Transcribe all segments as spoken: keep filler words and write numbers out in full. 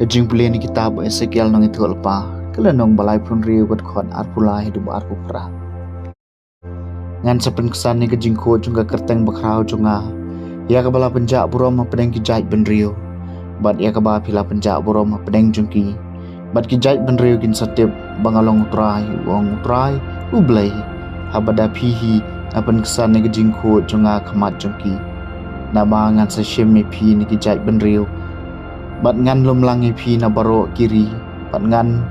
Jingpule na kitab Esekiel nongïathuhlypa, ka lynnong ba laiphew hynriew, ka dkhot arphew lai haduh arphew phra. Ngan sa pynksan ïa ka jingkhuid jong ka kyrteng bakhraw jong nga, ïa kaba la pynjah burom hapdeng ki jaitbynriew, bad ïa kaba phi la pynjah burom hapdeng jong ki. Bad ki jaitbynriew kin sa tip ba nga long U Trai, u ong U Trai U Blei, haba da phi hi nga pynksan ïa ka jingkhuid jong nga ha khmat jong ki. Naba ngan sa shim ïa phi na ki jaitbynriew, bad ngan lumlang ïa phi na baroh ki ri, bad ngan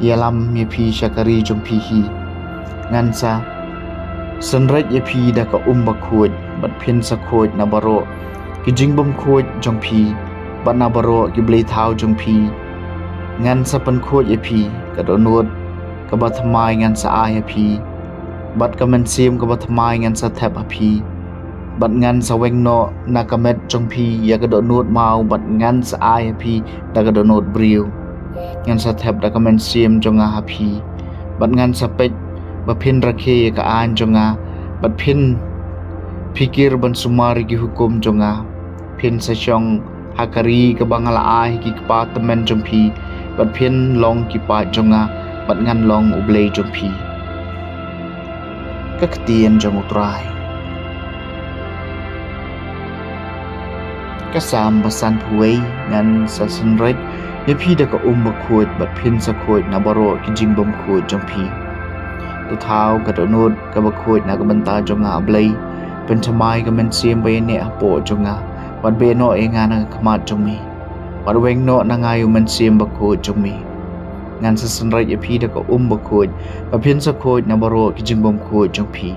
ïalam ïa phi sha ka ri jong phi hi. Ngan sa synreit ïa phi da ka um bakhuid, bad phin sa khuid na baroh ki jingbymkhuid jong phi, bad na baroh ki blei thaw jong phi. Ngan sa pynkhuid ïa phi, ka dohnud kaba thymmai ngan sa ai ha phi, bad ka mynsiem kaba thymmai ngan sa thep ha phi. Bad ngan sa weng noh na ka met jong phi ïa ka dohnud maw, bad ngan sa ai ha phi da ka dohnud briew. Ngan sa thep da ka mynsiem jong nga ha phi, bad ngan sa peit ba phin rakhe ïa ka aiñ jong nga, bad phin phikir ban sumar ïa ki hukum jong nga. Phin sa shong ha ka ri kaba nga la ai ha ki kpa tymmen jong phi, bad phin long ki paid jong nga, bad ngan long U Blei jong phi. Ka ktien jong U Trai. Ka Salm ba sanphew wei. Ngan sa synreit ïa phi da ka um bakhuid, bad phin sa khuid na baroh ki jingbymkhuid jong phi. To thaw ka dohnud kaba khuid na ka bynta jong nga, A Blei. Pynthymmai ka mynsiem ba ïaineh hapoh jong nga, bad beh noh ïa nga na ka khmat jong me, bad weng noh na nga ïa u mynsiem bakhuid jong me. Ngan sa synreit ïa phi da ka um bakhuid, bad phin sa khuid na baroh ki jingbymkhuid jong phi.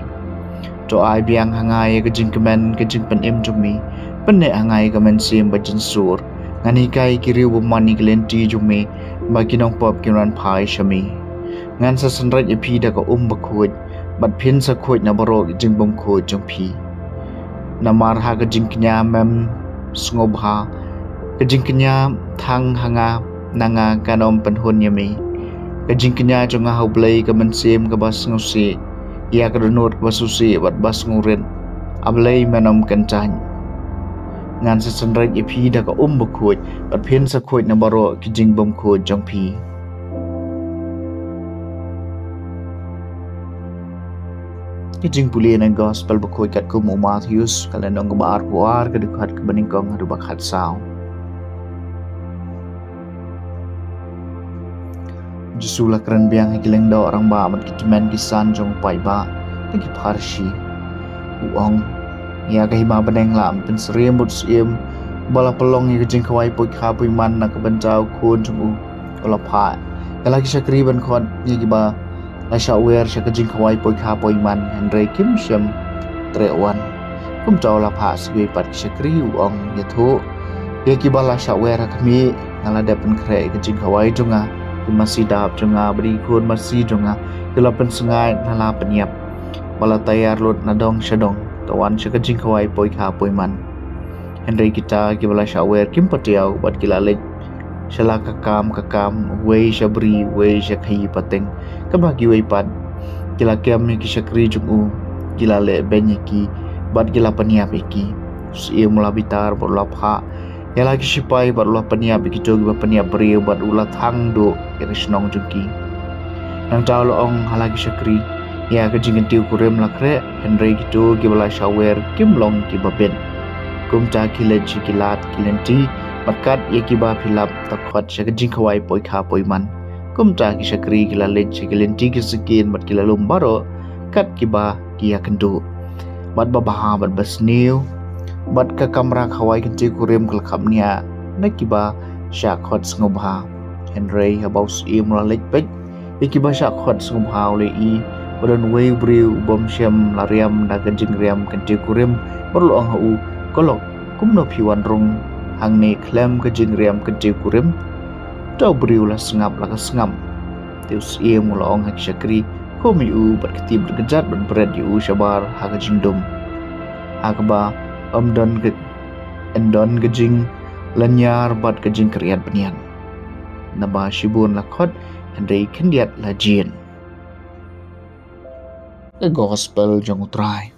To ai biang ha nga ïa ka jingkmen ka jingpynim jong me, pynneh ha nga ïa ka mynsiem ba jynsur. Ngan hikai ïa ki riew bymman ïa ki lynti jong me, ba ki nongpop kin wan phai sha me. Ngan sa synreit ïa phi da ka um bakhuid, bad phin sa khuid na baroh ki jingbymkhuid jong phi. Namar ha ka jingkñia mem sngewbha, ka jingkñia thang ha nga, na nga kan ym pynhun ïa me. Ka jingkñia jong nga ha U Blei ka mynsiem kaba sngewsih, ïa ka dohnud kaba sngewsih bad ba sngewrit, A Blei, men ym kyntait. Ngan sa synreit ïa phi da ka um bakhuid, bad phin sa khuid na baroh ki jingbymkhuid jong phi. Ka jingpule na ka Gospel bakhuid katkum u Mathaios, ka lynnong kaba arphew ar, ka dkhot kaba nyngkong haduh ba khatsaw. U Jisu u la kren biang ha ki lyngdoh rangbah bad ki tymmen ki san jong u paidbah, na ki Pharisi. U ong, ïa ka hima bneng la pynsyriem bad u syiem, ba la pynlong ïa ka jingkhawai poikha poiman na ka bynta u khun jong u. U la phah ïa la ki shakri ban khot ïa kiba la shah wer sha ka jingkhawai poikha poiman, hynrei kim shym treh wan. Kumta u la phah sha kiwei pat ki shakri, u ong, ïathuh ïa kiba la shah wer ha khmih, nga la dep pynkhreh ïa ka jingkhawai jong nga. Ki masi dap jong nga bad ki khun masi jong nga ki la pynsngaid, la la pynïap, ba la taiar lut na dong sha dong, to wan sha ka jingkhawai poikha poiman. Hynrei kita kiba la shah wer kim patiaw, bad ki la leit sha la ka kam ka kam, uwei sha bri, uwei sha khaïi pateng. Katba kiwei pat ki la kem ïa ki shakri jong u, ki la leh beiñ ïa ki, bad ki la pynïap ïa ki. U syiem u la bitar bad u la phah ïa la ki shipai bad u la pynïap ïa kito kiba pynïap briew, bad u la thang duh ïa ka shnong jong ki. Nangta u la ong ha la ki shakri, ïa ka jingkyntiew kurim la khreh, hynrei kito kiba la shah wer kim long kiba bit. Kumta khie leit sha ki lad ki lynti, bad kat ïa kiba phi lap, to khot sha ka jingkhawai poikha poiman. Kumta ki shakri ki la leit sha ki lynti ki syngkien bad ki la lum baroh kat kiba ki ïakynduh. Bad ba bha bad ba sniew, bad ka kamra khawai kyntiew kurim ka la khapniah na kiba shah khot sngewbha. Hynrei haba u syiem u la leit peit ïa kiba shah khot sngewbha, u la ïohi ba don uwei u briew u bym shym la riam da ka jingriam kyntiew kurim, bad u la ong ha u, ko lok, kumno phi wan rung hangne khlem ka jingriam kyntiew kurim? Te u briew u la sngap la ka sngap. Te u syiem u la ong ha ki shakri, khum ïa u bad kti bad kjat bad bret ïa u shabar ha ka jingdum, ha kaba ym don ka, ym don ka jinglynñiar bad ka jingkyrïat bniat. Naba shibun la khot, hynrei khyndiat la jied. Ka Gospel jong U Trai.